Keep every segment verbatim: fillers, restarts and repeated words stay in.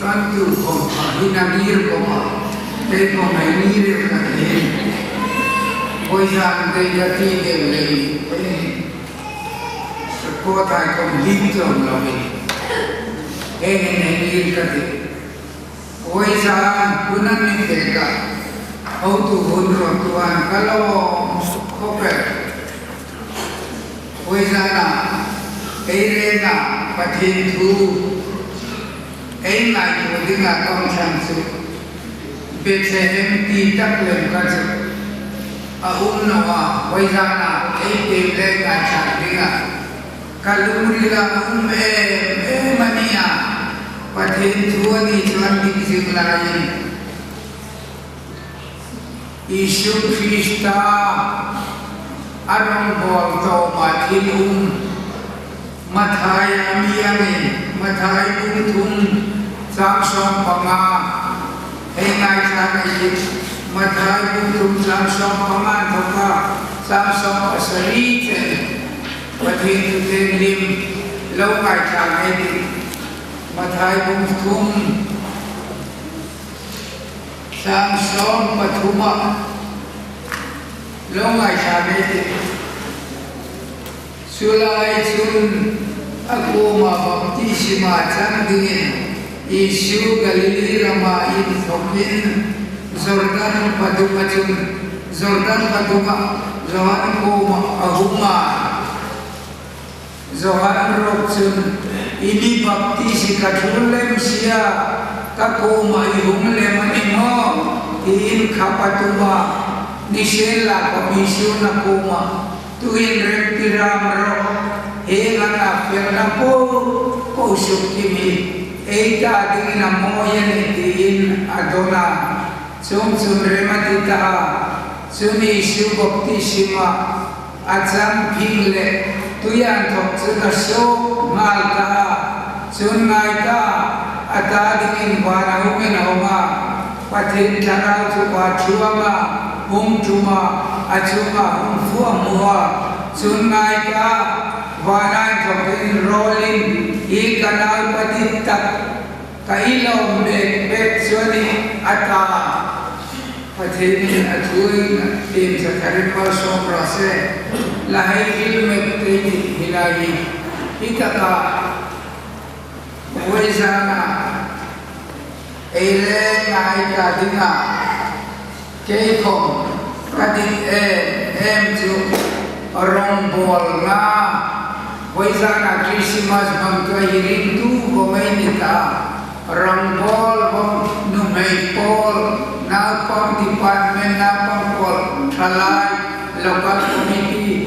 An tu khom kha hin a ngir khom a, kei khom hei ngir ka ti. Voizan kei ka ti deu lei. Ko thai khom lim chom lo ni. Hei hei hei ngir ka ti. Voizan hun an ni te ka. Hotu hun ro tu an ka lo ko pe. Voizana, ei rena Pathien thu, ei ngaituo dinga kawng chang chu, Bethlehem ti tak lem ka chu, a um naw a, voizana, ei te le ngaithla dinga, ka lungrila um em em a nih a, Pathien thu a ni chuong ding zing laiin. Isu Krista a rawngbawl tawma thil um. Mathai a mi angin, Mathai bung thum chang sawm panga. Hei ngaithla ei tih. Mathai bung thum chang sawm panga inthoka chang sawm pasari chen. Pathien thu chen lim lo ngaithla ei tih. Mathai bung thum. Chang sawm pathuma lo ngaithla ei tih. Chu lai chun a kuoma baptisma chang dingin Isu Galili rama inthokin Jordan vadunga chun, Jordan vadunga Johan kuoma a hung a. Johan ruok chun, "I mi baptisi ka ṭhul lem si a, ka kuoma i hung lem a ni maw?" tiin khap a tum a. Nisienlakhawm Isun a kuoma, "Tuhin remti ram rawh, hieng ang a felna po po sukkim hi ei ta dingin a mawi a nih," tiin a dawn a. Chuongchun rem a ti ta a. Chun Isu baptisma a chang phing leh tui a inthok chun a suok nghal ta a. Chun ngai ta, a ta dingin vana hung inhawng a, Pathien Thlarau chu a ṭhuong a, hung ṭum a, a chunga hung fu a hmu a. Chun ngai ta, vana inthokin rawlin, "Hi ka naupa dittak, ka i lawm bek bek chu a nih," a ta. Pathienin a thu ei tiem ṭhain malsawm raw se. La hei hril mek te hi lai hi. Hi taka voizana ei le ngai ta dinga kei khom ka dit em em chu rongbawlna. Voizana Christmas hmang tua hi ringtu khom ei ni ta. Rongbawl vawng nuhmei pawl, naupang department, naupang pawl, ṭhalai, local committee,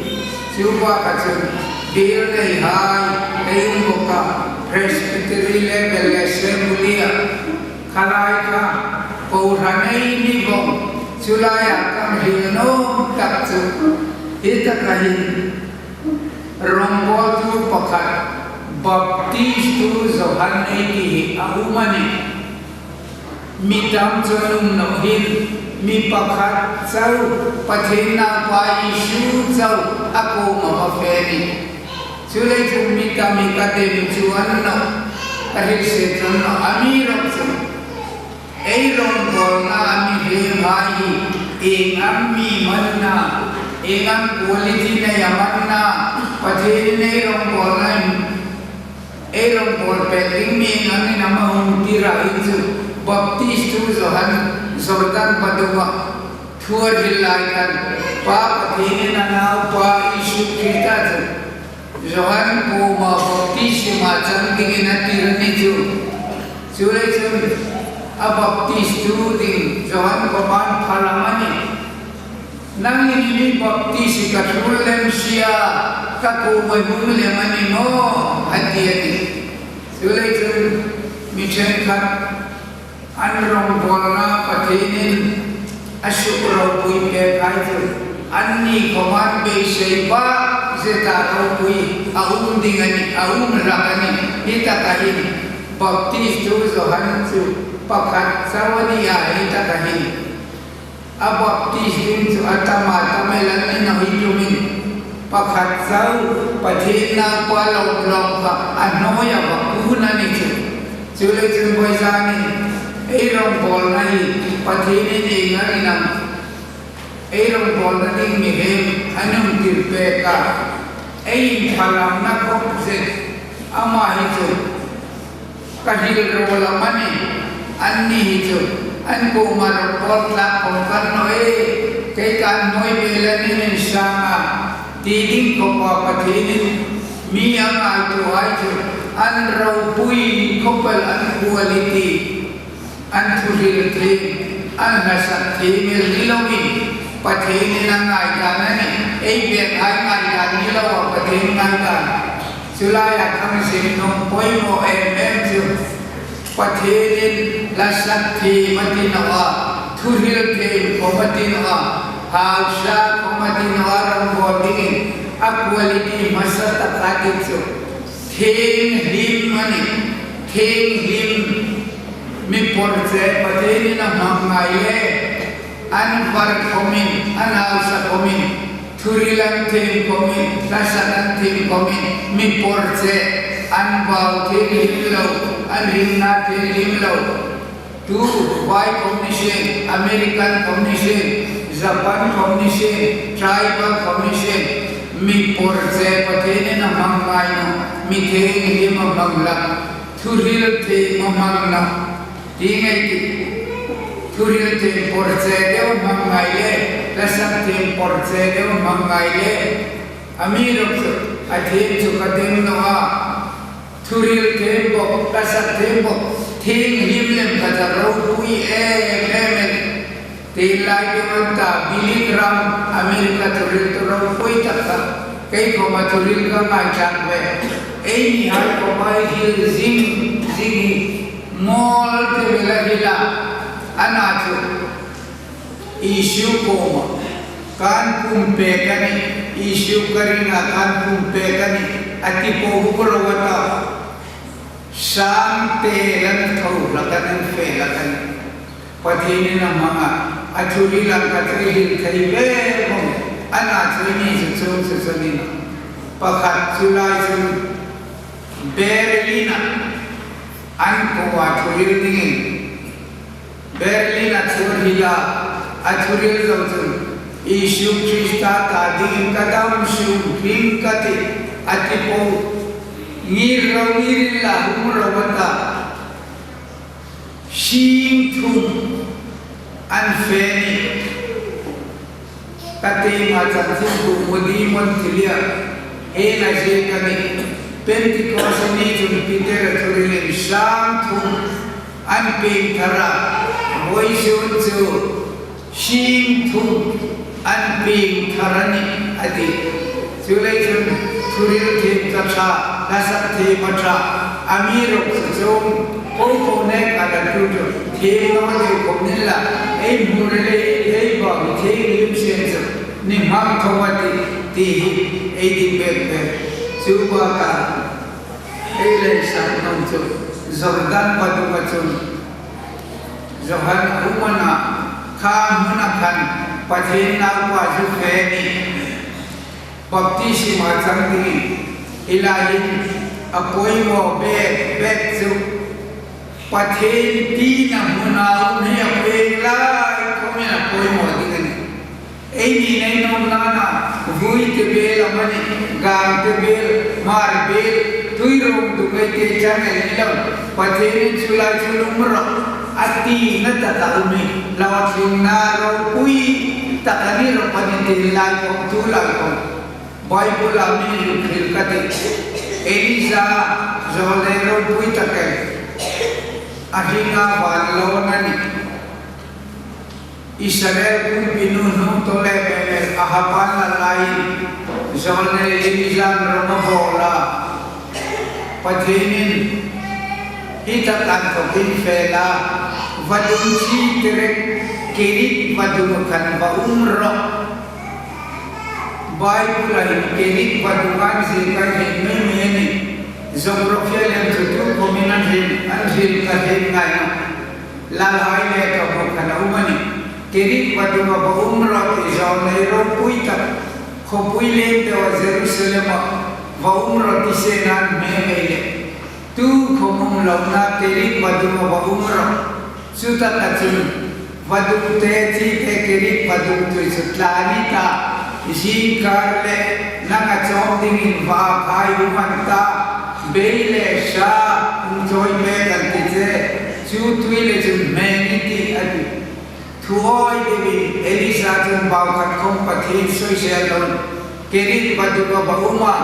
chu baka chun biel neihai ei um bawk a, Presbytery level le Assembly-a, kha lai kha kohran ei ni vawng, chu laia kan hril nuom tak chu hi taka hin, rongbawltu pakhat, Baptistu Johan ei ti hi a um a nih. Mi tam chun um naw hin, mi pakhat chau, Pathien Naupa Isu chau, a kuoma va fe a nih. Chuleiin chun mi tam hi ka dem chuong naw, ka hrilse chuong naw, amiruokchu ei rongbawlna a mi hriemhai hi ieng am mi am a na, ieng am quality nei am a na, Pathienin ei rongbawlna, ei rongbawl pek ding mi ieng angin am a hung tir a, hi chu Baptistu Johan Jordan vadunga thu a hril lai khan, Pa Pathienin a Naupa Isu Krista chu Johan kuoma baptisma chang dingin a tir a ni chu. Chuleiin chun a baptistu ding Johan kuoma phalam a nih. Nangin i mi baptisi ka ṭhul lem si a, ka kuoma i hung lem a ni maw? A ti a nih. Chuleiin chun mi ṭhenkhat an rongbawlna Pathienin a suk ropui pek hai chu, anni khom an beisei bak zeta ropui a um ding a nih, a um hlak a nih. Hi taka hin Baptistu Johan chu pakhat chau a ni a, hi taka hin a baptis ding chu a tam a, tam el an ni naw hi tumin, pakhat chau Pathien Naupa lawm lawm kha a hnuoia va kun a ni chu. Chuleiin chun vawisun hin ei rongbawlna hi Pathienin ei ngaina, ei rongbawlna ding mihriem a mi tir pek a, ei inphalamna khop zet ama hi chu ka hril ro lam a nih, anni hi chu an kuoma rongbawlna khom kan naw e, kei kan noi bela nin insang a, ti ding khop a Pathienin mi a ngaituohai chu an ropui khop el, an quality, an thuhril thiem, an hla sak thiem el ni loin Pathienin a ngaidan a nih, ei bek hai ngaidan ni lo a, Pathien ngaidan. Chu laia kan zin nuom poimaw em em chu Pathienin hla sak thiem a ti naw a, thuhril thiem khom a ti naw a, hausa khom a ti naw a, rongbawlna dingin a quality hmasa tak a ti chu thienghlim a nih, thienghlim. Mi por che Pathienin a hmang ngai le, an var khomin, an hausa khomin, thuhril an thiem khomin, hla sak an thiem khomin, mi por che, an bau thienghlim lo, an ringna thienghlim lo. Tu vai khom ni sien, American khom ni sien, Japan khom ni sien, tribal khom ni sien, mi por che Pathienin a hmang ngai naw, mi thienghlim a hmang hlak, thuhril thiem a hmang naw. Ti ngai ti, thuhril thiem por che deu hmang ngai le, hla sak thiem por che deu hmang ngai le, amiruokchu a thiem chu ka dem naw a, thuhril thiem bok, hla sak thiem bok, thienghlim lem ka ta ropui em em el. Ti lai deu an ta, Billy Graham, America thuhriltu ropui tak kha, kei khoma thuhril ka ngaithlak ve. Eini hai khoma hril zing zing hi, mawl te bela hril a, ana chu Isu kuoma kan pumpek a nih, Isu ka ring a, kan pumpek a nih, a ti po hung ro a ta. Sangte an tho hlak a nih, an fe hlak a nih. Pathienin a hmang a, a thuhril ang ka thei hril thei ve mawng, ana chu eini chu chuong chu chu ni naw. Pakhat chu lai chun Berlin-a an kuoma thuhril dingin Berlin-a thu a hril a, a thuhril zo chun, Isu Krista ta dingin ka dam sung hring ka tih, a ti po. Ngir ro, ngir inla hung ro a ta. Sing thum an fe a nih. Ka ti ma chang thil bu mu di mon ti lia. Hi na je ka ni. Pentecost ni chun Peter a thuhrilin sing thum an pieng thar a. Vawisun chu sing thum an pieng thar a nih, a ti. Chuleiin chun thuhril thiem ka ṭha, hla sak thiem a ṭha, amiruokchu chuong po po nek a la tu tu, thiem lo deu khom ni la, ei hmu le ei ba mi thienghlim sien chu ni hmang tho a tih, ti hi ei ti bek bek. Chu baka ei lei sak nuom chu Jordan vadunga chun Johan a um a na, kha hmuna khan Pathien Naupa zu fe a nih. Baptisma chang dingin, hi lai hin a poimaw bek bek chu Pathien tina hmuna um hi a pei lai khomin a poimaw ding a nih. Eini nei nuom nana, vui te bel amanih, gang te bel, Hmar bel, tui rawng dum ei ti chang el ni lo. Pathienin chu lai chu lum ro, a tina taka um hi, hlawtlingna ropui taka ni ro, Pathien ti lai khom, tu lai khom. Bible-a mi zuk hril ka tih. Elija, zawlnei ropui tak el. A hringa van lawn a nih. Israel kumpinu hnungtawl le bemel Ahaban la lai, zawlnei Elijan rawng a bawl a. Pathienin hi tak an thawkin fe la, vadung chi Kerith, Kerith vadung khan va um rawh. Bible-a hin Kerith vadung an ziek kan hriet mei mei a nih. Geography-a lem chu tu khomin an hril, an hril ka hriet ngai nawh. Lalhai lekhabu khan a um a nih. Kerith vadunga va um rawh ti zawlnei ropui tak, khawpui lien deu a Jerusalem-a va um rawh ti sien an hme mei le. Tukhom um lona Kerit vadung a va um rawh. Chutaka chun vadungte chite Kerit vadung tui chu tla ni ta, zingkar le nanga chawm dingin va khai um an ta, bei le hra hung chawi pek an ti che, chu tui le chun hmeng i tih a tih. Thuawi deuin Elisa chun bau khat khom Pathien soisel loin Kerit vadung a va um a,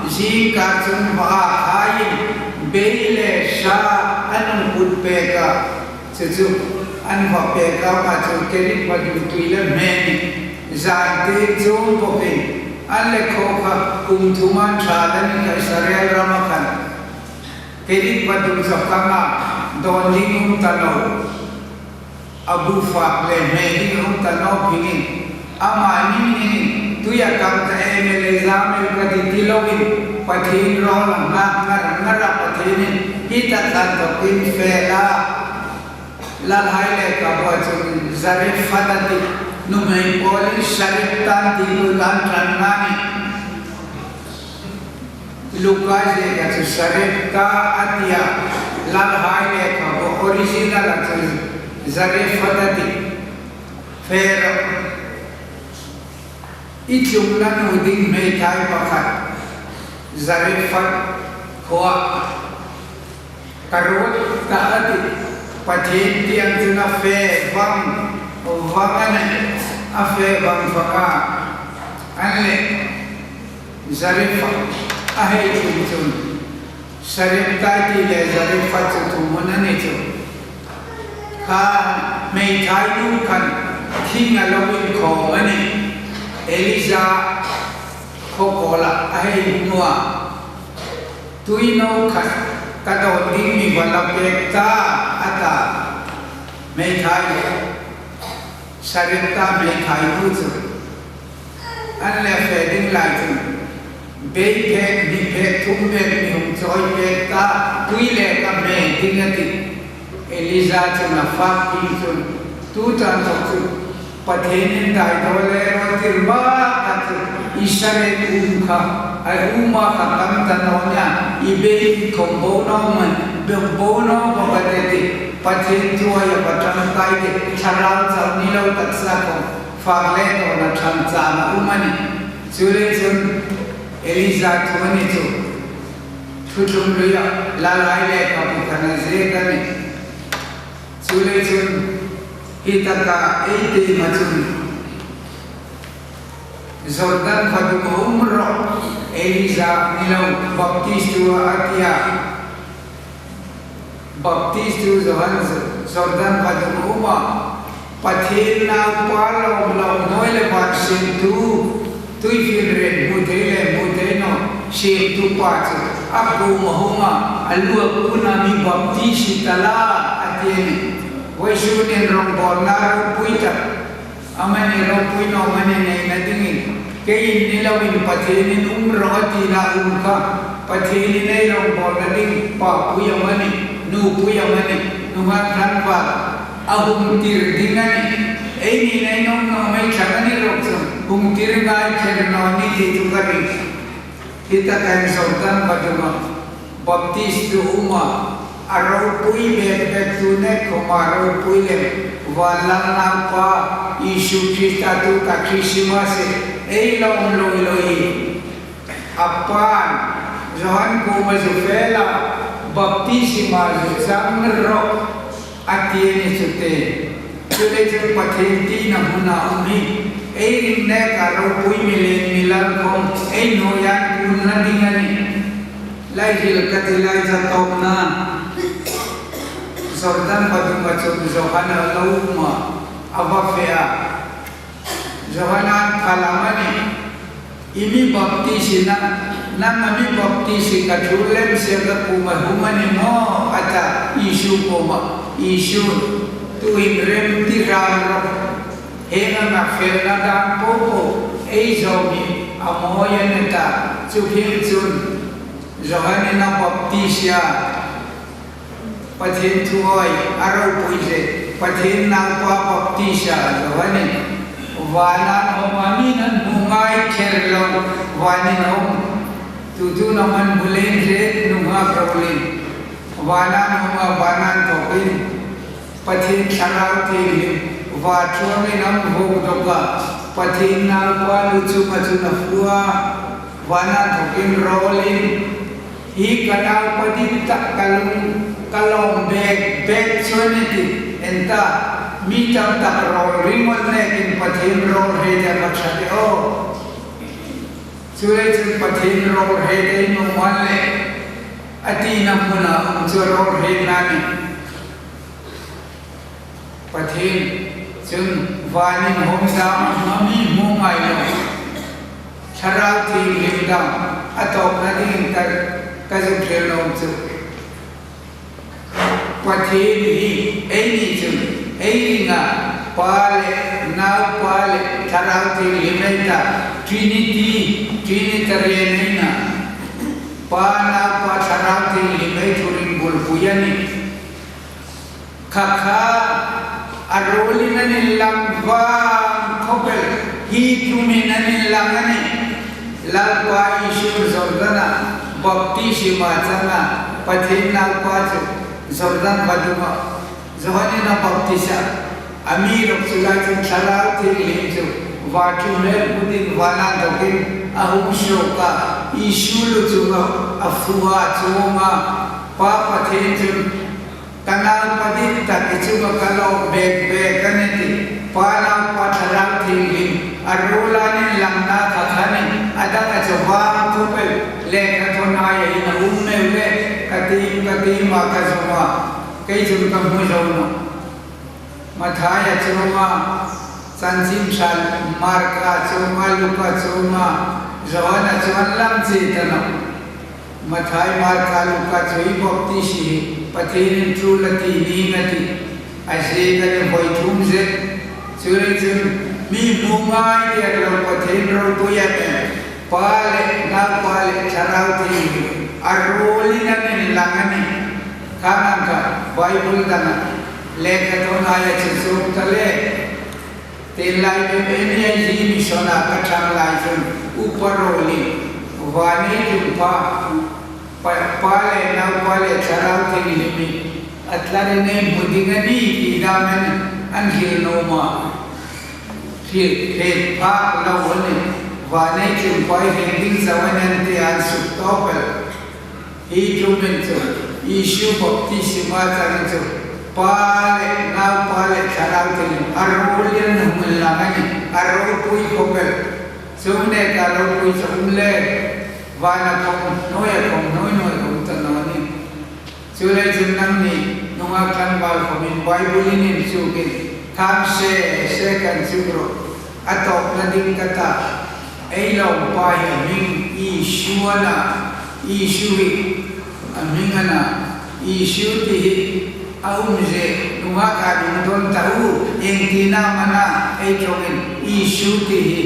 zingkar chun va khaiin bei le hra an hung put pek a, chu chu an va pek a, ma chu Kerit vadung tui le hmeng zan te chuong bawkin an le khaw kha kum thum an ṭha la ni kha Israel rama khan Kerit vadung chawk kanga dawn ding um ta lo. A bu fak le hmel ding a um ta naw phingin, ama ning ningin, tuia kam ta em e le zam em ka ti ti loin, Pathien rawl a ngak ngar ngar a Pathienin, hi tak an thawkin fe la, Lalhai Lekhabua chun Zarephath a ti, nuhmei pawlin Sarepta an ti, an ṭan ngai ni. Luka zieka chu Sarepta a ti a, Lalhai Lekhabu original a chu Zarephath a ti. Fe rawh. I tlungna nu ding hmeithai pakhat Zarephath khuoa ka ruot ta a ti. Pathien tieng chun a fe vang vang a nih, a fe vang vang a. An le Zarephath a hei tlung chun, Sarepta ti le Zarephath chu thuhmun a ni chu. Kha hmeithai nu khan thing a lo inkhawm a nih. Elija khaw kawla a hei hmu a. Tui no khat ka dawn ding mi va la pek ta a ta. Hmeithai Sarepta hmeithai nu chu an le fe ding lai chun, bei phek, hni phek, thum phek mi hung chawi pek ta, tui le ka hme ding a ti. Elija chun a fak ding chun, tu tan tawk chu Pathienin dai daw le raw tir ba ka chu Israel um kha, ai um a kha kam ta naw nia, i bei khom bo naw man, be bo naw ba ka te ti. Pathien thu a ya ba ṭangkai te, thlarau chau ni lo taksa khom fak le tawna ṭhang chang a um a nih. Chuleiin chun Elija thu a ni chu, Thutlung Luia Lalhai Lekhabu khan a ziek a nih. Chuleiin chun hi taka ei ti ma chun Jordan vadung a um rawh, Elija ni lo, baptistu a ti a. Baptistu Johan Jordan vadung a um a. Pathien Naupa lawm lawm hnuoi le van siemtu, tuifielriet hmu thei le hmu thei naw siemtu pa chu a kuoma hung a, a lu a kun a, mi baptisi ta la, a ti a nih. Vawisun hin rawngbawlna ropui tak amani ropui naw amani neina dingin, keiin ni loin Pathienin um rawh a tina um kha, Pathienin ei rawngbawlna ding papui amani, nupui amani, nunghak tlangval a hung tir ding a nih. Eini nei naw naw mei ṭhang a ni ruok chun, hung tir ngai kher naw ni ti chu ka ring. Hi taka hin Jordan vadunga baptistu um a, a ropui bek bek tu nek khoma ropui le, Vanlalnaupa Isu Krista tuta Krismas ei lawm lui lui. A pan Johan kuoma zu fe la, baptisma zu chang rawh, a ti a ni chu te. Chuleiin chun Pathien tina hmuna um hi ei ring neka ropui mi lien mi lal khom ei hnuoia kunna ding a nih. Lai hril ka ti lai zatawpna, Jordan vadunga chun Johan a lo um a, a va fe a. Johan an phal amani, i mi baptisi na, nang a mi baptisi ka thu lem sia ka kuoma hung a ni maw, a ta Isu kuoma. Isu, tuhin remti ram rawh. Hieng anga felna dang po po ei zawm hi a mawi a ni ta, chu hin chun Johanin a baptisia, Pathien thu awi a ropui zie, Pathien Naupa baptisia Johanin, vana an hawng a, mi'n an hmu ngai kher lo, vanin a hawng. Tutu naw man hmu leiin hril nunghak ro leiin. Vana an hung a, vana an thawkin Pathien Thlarau Thienghlim va ṭhuongin a hung dawk a, Pathien Naupa lu chunga chun a fu a, vana an thawkin rawlin, "Hi ka naupa dit tak, ka lung, ka lawm bek bek chu a nih," a ti. En ta, mi tam tak rawl ringawt nekin Pathien rawl hre deu a ṭha de aw. Chuleiin chun Pathien rawl hre deu nuom a ni le, a tina hmuna um chu rawl hre na ni. Pathien chun vanin hung dam a, mi hmu ngai lo. Thlarau Thienghlim dam a tawpna dingin ka, ka zuk hril nuom chu, Pathien hi eini chun ei ringa Pa le Naupa le Thlarau Thienghlim ei ta, Trinity, Trinitarian ei na. Pa, Naupa, Thlarau Thienghlim ei thurin bulpui a nih. Kha kha a rawlin an inlang vang khawp el, hi tlumin an inlang a nih. Lalpa Isu Jordana baptisma changa Pathien Naupa chu Jordan vadunga Johanin a baptisa, amiruokchu lai chun Thlarau Thienghlim chu va ṭhung le putin vana an thawkin a hung suok a, Isu lu chunga a fu a, chuonga, Pa Pathien chun, "Ka naupa dit tak, i chunga ka lawm bek bek a nih," a ti. Pa, Naupa, Thlarau Thienghlim a rawla an inlangna kha kha a nih. A dang a chu vang khawp el, lekhathawnhai a hin a um meu le, ka tiem, ka tiem a ka zawng a, kei chun ka hmu zo nawh. Matthaia chuonga, Chanchin Ṭha Marka chuonga, Luka chuonga, Johana chuong lam che ta nawh. Matthai, Marka, Luka chu ei baptisi hi Pathienin ṭul a ti ning a ti. A ziek a ni, voi thum zet. Chuleiin chun mi hmu ngai deu lo Pathien ropui a nih. Pa le Naupa le Thlarau Thienghlim a rawlin an inlang a nih. Kha nang kha Bible danga lekhathawnhaia chu suk ta le. Tin lai chu N I G mission-a ka ṭhang lai chun upa rawlin, vanei tlung Pa, Pa, Pa le Naupa le Thlarau Thienghlim hi a tlarin ei hmu ding a nih ti dam an, an hril nuom a. Hril, hril phak lo a nih. Vanei tlung Pa hi hre ding chau a nih an ti a, an suk tawp el. Hi tlumin chu Isu baptisma chang chu Pa le Naupa le Thlarau Thienghlim a rawlin an hung inlang a nih, a ropui khawp el. Chuong neka ropui chu um le, vana khawm hnuoia khawm hnuoi hnuoi khawm ta naw nih. Chuleiin chun nangni nunghak tlangval khawmin Bible-in inchukin, tham se se kan chuk ro. A tawpna ding ka ta, ei lawmpa hi a hming Isu a na, Isu hi a hming a na, Isu ti hi a umzie, nunghaka nung dawn ta u, ieng tina am a na, ei ṭawngin Isu ti hi.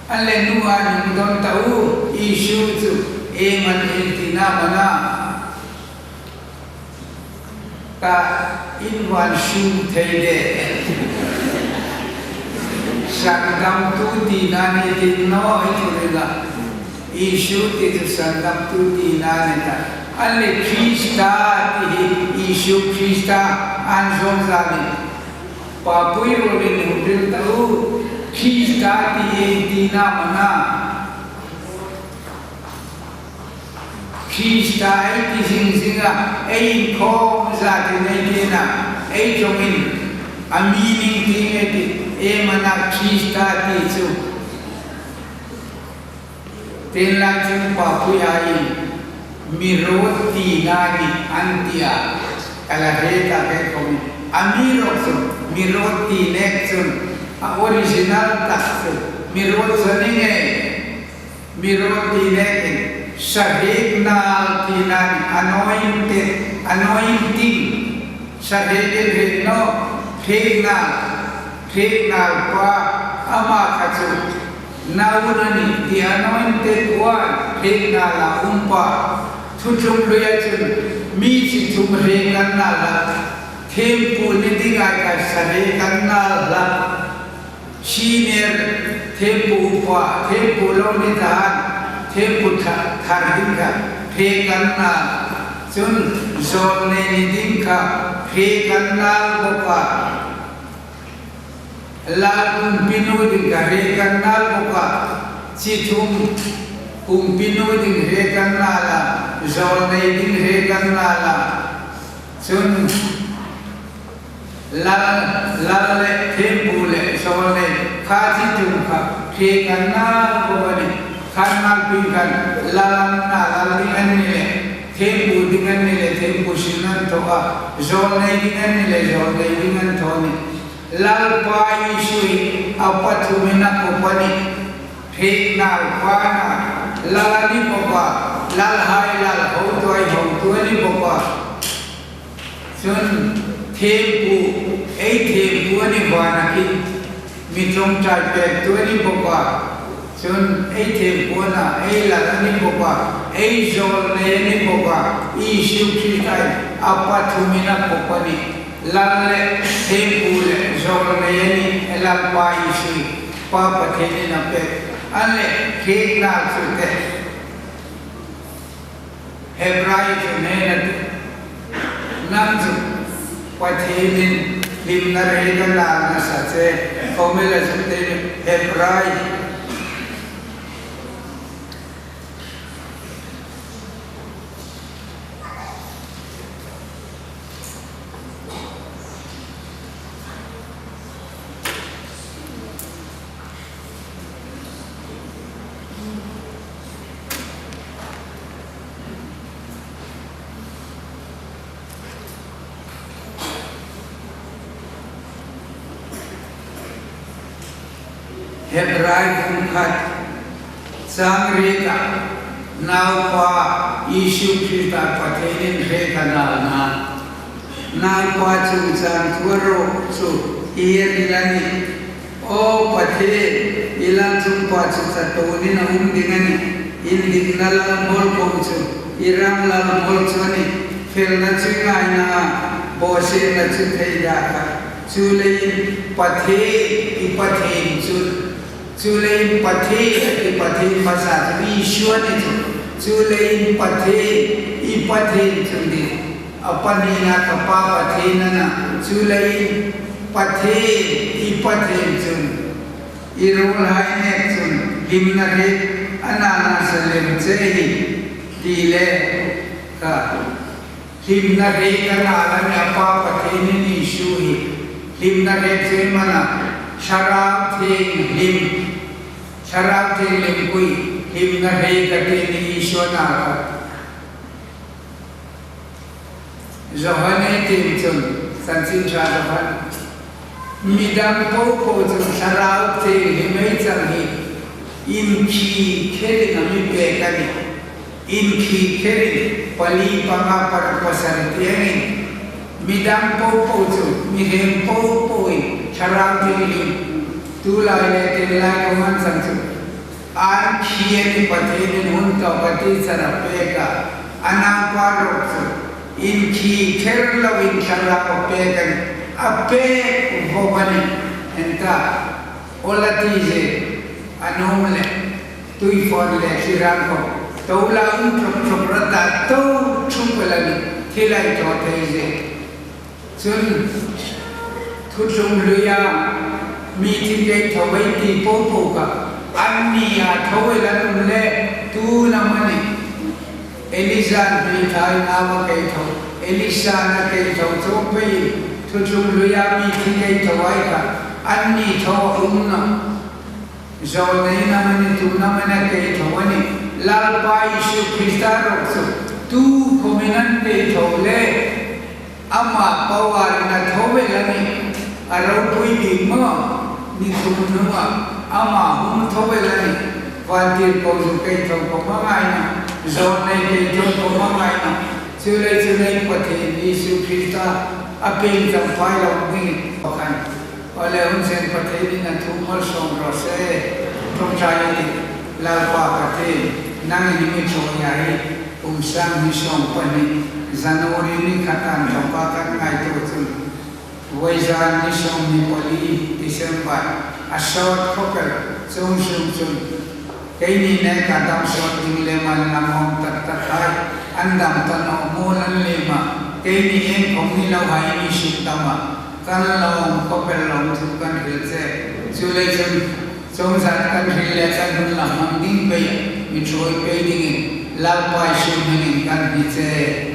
A le, nunghaka nung dawn ta u, Isu chu iem a na, ieng tina am a na. Ka invan sum thei de. Sandamtu tina ni ti naw, ei thu ri la. Isu ti chu sandamtu tina ni ta. A le, Krista ti hi Isu Krista an zawng zani. Papui rawlin hung hril ta u. Krista ti ieng tina am a na. Krista ei ti zing zing a, ei inkhawm zatin ei ti a, ei ṭawngin a meaning ti ei ti, iem a na Krista ti chu. Tin lai chun Papuihaiin mi ruot tina ni an ti a, ka la hre ta kei khawmin. Amiruokchu mi ruot ti nek chun a original tak chu mi ruot chu a ni ngei. Mi ruot ti nekin, sa hriek nal tina ni, anointed, anointing, sa hriek el hriek naw, hriek nal, hriek nal pa, ama kha chu, nauna ni, the anointed one, hriek nala um pa, thuthlung hluia chun, mi chi thum hriek an nal a, thiempu ni dinga kha sa hriek an nal a. Senior thiempu upa, thiempu lo ni ta, Thiempu ṭha, thar ding kha hre kan nal, chun zawlnei ni ding kha hre kan nal bawk a. Lal kumpinu ding kha hre kan nal bawk a. Chi thum, kumpinu ding hre kan nal a, zawlnei ding hre kan nal a. Chun Lal, Lal le thiempu le zawlnei kha chi thum kha hre kan nal bawk a nih. Khan nalpui khan Lal an na, Lal ding an ni le, thiempu ding an ni le, thiempu sin an thaw a, zawlnei ding an ni le, zawlnei ding an thaw a nih. Lalpa Isu hi a pathumin a kop a nih. Hre nal pa a na, Lal a ni bawk a, lalhai Lal, hotuhai hotu a ni bawk a. Chun thiempu, ei thiempu a ni vana khin, mi ṭawngṭai pektu a ni bawk a. Chun ei thiempu a na, ei Lal a ni bawk a, ei zawlnei a ni bawk a. Isu Krista hi a pathumin a kop a nih. Lal le thiempu le zawlnei a nih, Lalpa Isu hi Pa Pathienin a pek. An le hre nal chu te. Hebrai chun hieng hin a ti, nang chu Pathienin hlimna hre ka nal nasa che, khawmela chu te Hebrai. Hebrai bung khat chang riet a, Naupa Isu Krista Pathienin hre ka nalna. Naupa chungchang thu a rawk chu hi hi a nih. Aw Pathien, i lalchungpha chu chatuonin a um ding a nih. I dikna lalhmawl khawm chu i ram lalhmawl chu a nih. Felna chu i ngaina a, bawsietna chu thei dak a. Chuleiin Pathien, i Pathien chun, chuleiin Pathien, i Pathien hmasa chu Isu a ni chu. Chuleiin Pathien, i Pathien chun ding. A pahnina ka Pa Pathien a na, chuleiin Pathien, i Pathien chun, i ruolhai nek chun hlimna hre a nal nasa lem che hi, ti le ka hlimna hre ka nal a nih, a Pa Pathienin Isu hi. Hlimna hre chu ei hmang a, Thlarau Thienghlim, Thlarau Thienghlim kuoma hlimna hre ka ti a nih, Isu a nal kha. Johane tieng chun, Chanchin Ṭha Johan, midang popo chun Thlarau Thienghlim ei chang hi, inkhikherin a mi pek a nih. Inkhikherin, pali, panga, paruk, pasari tiengin, midang popo chu, mihriem popoin Thlarau Thienghlim, tulai le tenglai khawm an chang chu, an khi a nih, Pathienin hun tawka teacher a pek a, a naupa ruok chu, inkhikher loin Thlarau a pek a nih, a pek vawng a nih, en ta, awl a ti zie, a nuom le, tuifawn le thliran khawm, to la um ṭhawk ṭhawk rawh ta, to ṭhuk el a nih, thil ei thaw thei zie. Chun, Thuthlung Hluia mi thi kei tho ei ti popo kha, annia thaw el an um le, tu am a nih. Elija hmilthain a va kei tho, Elisa a kei tho, chuong peiin Thuthlung Hluia mi thi kei tho ei kha, anni thaw a um nawh. Zawlnei am a nih, tu am a nih, kei tho a nih. Lalpa Isu Krista ruok chu, tu khawmin an kei tho le, ama power-in a thaw el a nih. A ropui ding maw, ni thum hnunga, ama hung thaw el a nih. Vantirko zu kei tho khawm a ngai nawh, zawlnei kei tho khawm a ngai nawh. Chuleiin, chuleiin Pathien Isu Krista a pieng chang phai lo ding pakhat. Awle, hun sien Pathienin a thu malsawm raw se. Ṭawngṭai a nih, Lalpa Pathien, nangin i mi ṭhuoi a hi, kum sang hni sawm pahni, January ni khat an ṭawngṭai ka ngaituo chun, vawizan ni sawmhni pali, December, a sawt khawp el, chuong sung chun, Keini nêka dam sawt ding le man lam awm tak tak hai, an dam ta naw mawl an lem a. Keini iengkhawm ni lo hai mi suk dam a, kan lo awm khawp el lo thu kan hril che. Chuleiin chun, chuongchun kan hril le kan hun lam hmang ding pei a, mi ṭhuoi pei dingin Lalpa Isu hmingin kan hni che.